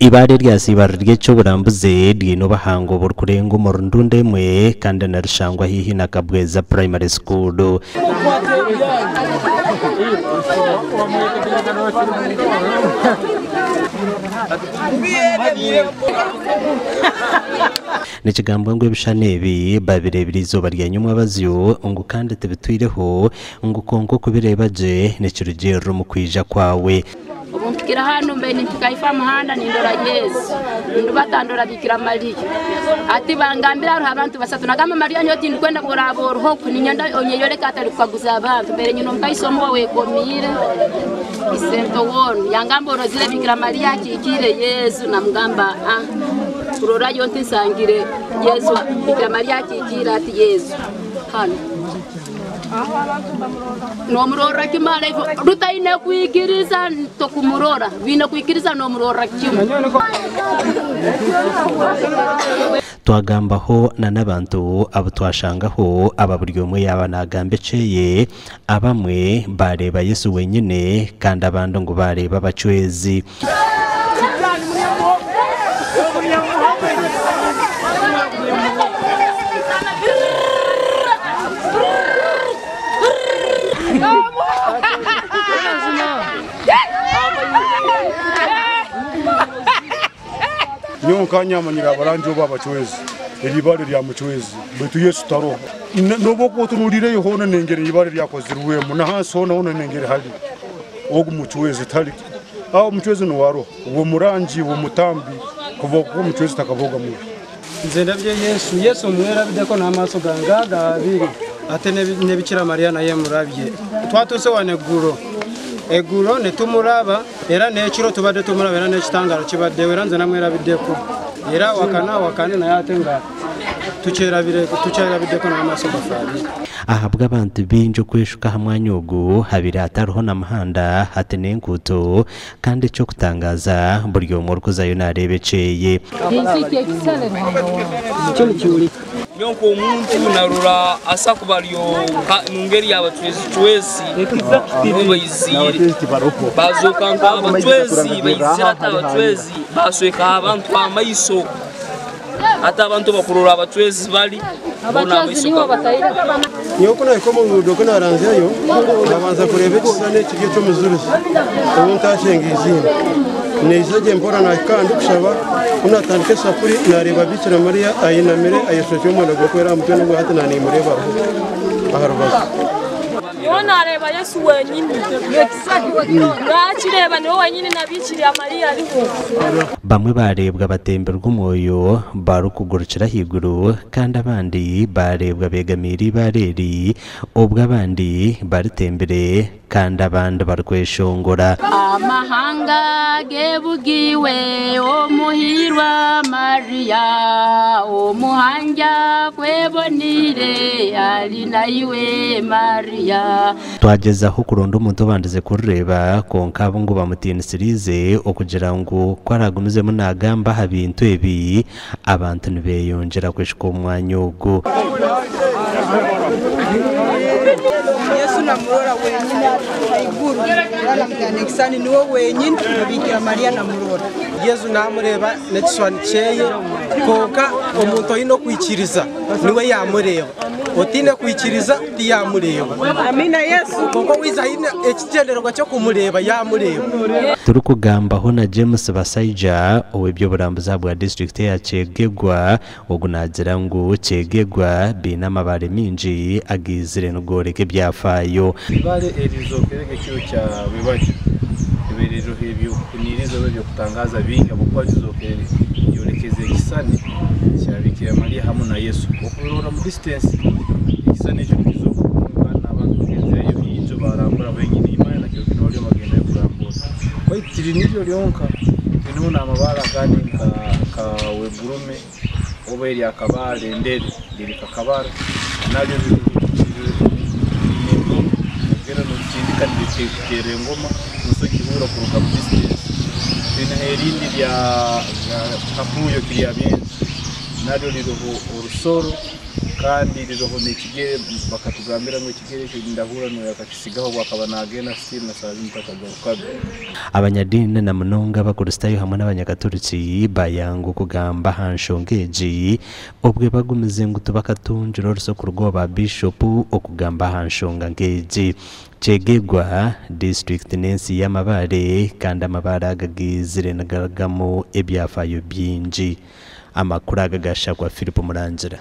Eibaare eryasiiba riri eky'oburambuzi ryine obuhango burikurenga omu rundunda emwe kandi nirishangwa haihi na Kabweza Primary School. Nikigambwa ngu ebishushani ebi babireebire eizooba rya nyomwabazyo ngu kandi tibitwireho ngu kwonka okubireeba gye nikirugiirira omu kwija kwawe. Obu mpikire hanu mbaire nimpika haifo aha muhanda nindora Yesu, ndubata ndora Biikira Mariya. Hati bangambira hariho abantu basatu, nagamba Mariya nyowe tindikwenda ngu oraaba oriho oku, niinyenda onyeyoleke hatari kukaguza abantu. Mbaire nyine omukaiso omwe owekomiire isento woona, yangamba orozire Biikira Mariya akikiire Yesu? Namugamba aa, kurorayo nti nsangire Yesu, Biikira Mariya akikiire ati Yesu hanu. Nomurorra kimu haraifo, rutaine kwikiriza tokumurora, rwine kwikiriza nomurorra kimu. Twagambaho na n'abantu abu twashangaho aba buri omwe yaaba naagamba ekyeye, abamwe baareeba Yesu wenyine kandi abandi ngu baareeba abacwezi. Nyowe nkanyamanyire abarangi oba abacwezi, eri ibale rya mucwezi, baitu Yesu taroho. N'obu okuba otunuliireyo hoona nengeri ibale lyakozirwemu, na hansi hoona hoona nengeri hali. Ogu mucwezi tali aho omucwezi nuwe aroho, uwe murangi, uwe mutambi, kuba omucwezi takaboga mubi. Nze ndabye Yesu, Yesu mwerabideko n'amaaso gange aga abiri, ate ne Bikira Mariya naye murabye. Twatuuse wano eggulo, eggulo ne tumuraba era n'ekiro tubadde tumuraba era n'ekitangaalo kibaddewo era nze namwerabiddeko era wakana wakane naye ate nga tukyerabiddeko n'amaaso gaffe abiri. Ahabw'abantu baingi okweshuka aha mwanya ogu habaire hatariho na muhanda hati n'enguuto kandi eky'okutangaaza buri omwe orikuzayo naareeba ekyeye. Nyowe nk'omuntu narora asa kuba ari mungeri y'abacwezi-cwezi nibo baiziire bazooka nk'abacwezi baizire hati abacwezi basweka abantu amaiso. Hati abantu bakurora abacwezi bari boona amaiso gabo. Nyowe ku naahika omu nguudo ku naaranzyayo, naabanza kureeba ekishushani ekiri eky'omujurizi ou ntaashenga eiziina. Naija gye mpora naahika aha ndikushaba, ku naatandika eshapuri naareeba Biikira Mariya ainamire ayeshwekire omwenda gurikwera aha mutwe n'obwo hati naanimureeba ariho aha rubaju. Nyowe naareeba Yesu wenyini, naakireeba niwe wenyini na Biikira Mariya ariho. Bamwe baareebwa batembirwe omwoyo barikugurukira ahaiguru, kandi abandi baareebwa beegamiire eibaare eri, obwo abandi baritembire kandi abandi barikweshongora. Amahanga gebugiwe omuhiirwa Maria, Omuhangi akweboneire ari naiwe Maria. Twagyezaho kuronda omuntu obandize kurireeba kwonka abo ngu bamutiinisiriize okugira ngu ku araagumizemu naagamba aha bintu ebi, abantu nibeyongyera kweshuka omu mwanya ogu. Yesu namurora wenyini haiguru namugana ekisani niwe wenyini na Bikira Maria namurora. Yesu namureeba n'ekishushani kyeye kwonka omuntu oine okwikiriza niwe yamureeba otaine kwikiriza tiyamureeba kwonka owaiza aine ekigyendererwa ky'okumureeba yamureeba. Turikugambaho na James Basaija ow'eby'oburambuzi ahabwa disiturikiti eya Kyegegwa, ogu naagira ngu Kyegegwa baine amabaare maingi agaizire nigooreka ebyafaayo. Eibare eri rizookere nk'ekiro kya rwebagyo, ribaire ririho eby'okuhuniiriza oba eby'okutangaaza bingi ahabw'okuba rizookere ryorekeze ekisisani kya Biikira Mariya hamu na Yesu. Okubiroora omu distance, ekisisani ekyo nikizooka kurungi kandi n'abantu bagenzireyo ijo baarambura benyini Imani na kiro kinu bariyo nibagendayo kurambura. Baitu tiri niryo ryonka, twineho n'amabaare agandi nka Wegurume oba erya Kabale Ndere riri Kakabara naryo riine engoma, ogenda norisindika niriteera engoma nosobola kugihurra kuruga mu distance. Twineho erindi rya Kapuuyo Kiryabyenzi naryo ririho orusoro. Kandi riroho n'ekigere, bakatugambira ngu ekigere ekyo Ndahura nuwe yakakisigaho obu akaba nagenda still na saaha zinu takagarukaga. Abanyadiini na munonga Abakristaayo hamwe n'Abanyakaturiki bayanga okugamba aha nshonga egi obwe bagumize ngu tibakatungire orusa kuruga owa ba Biishopu okugamba aha nshonga nk'egi. Kyegegwa disiturikiti n'ensi y'amabaare kandi amabaare aga gaizire nigarugamu ebyafaayo bingi. Amakuru aga gashakwa Philip Murangira.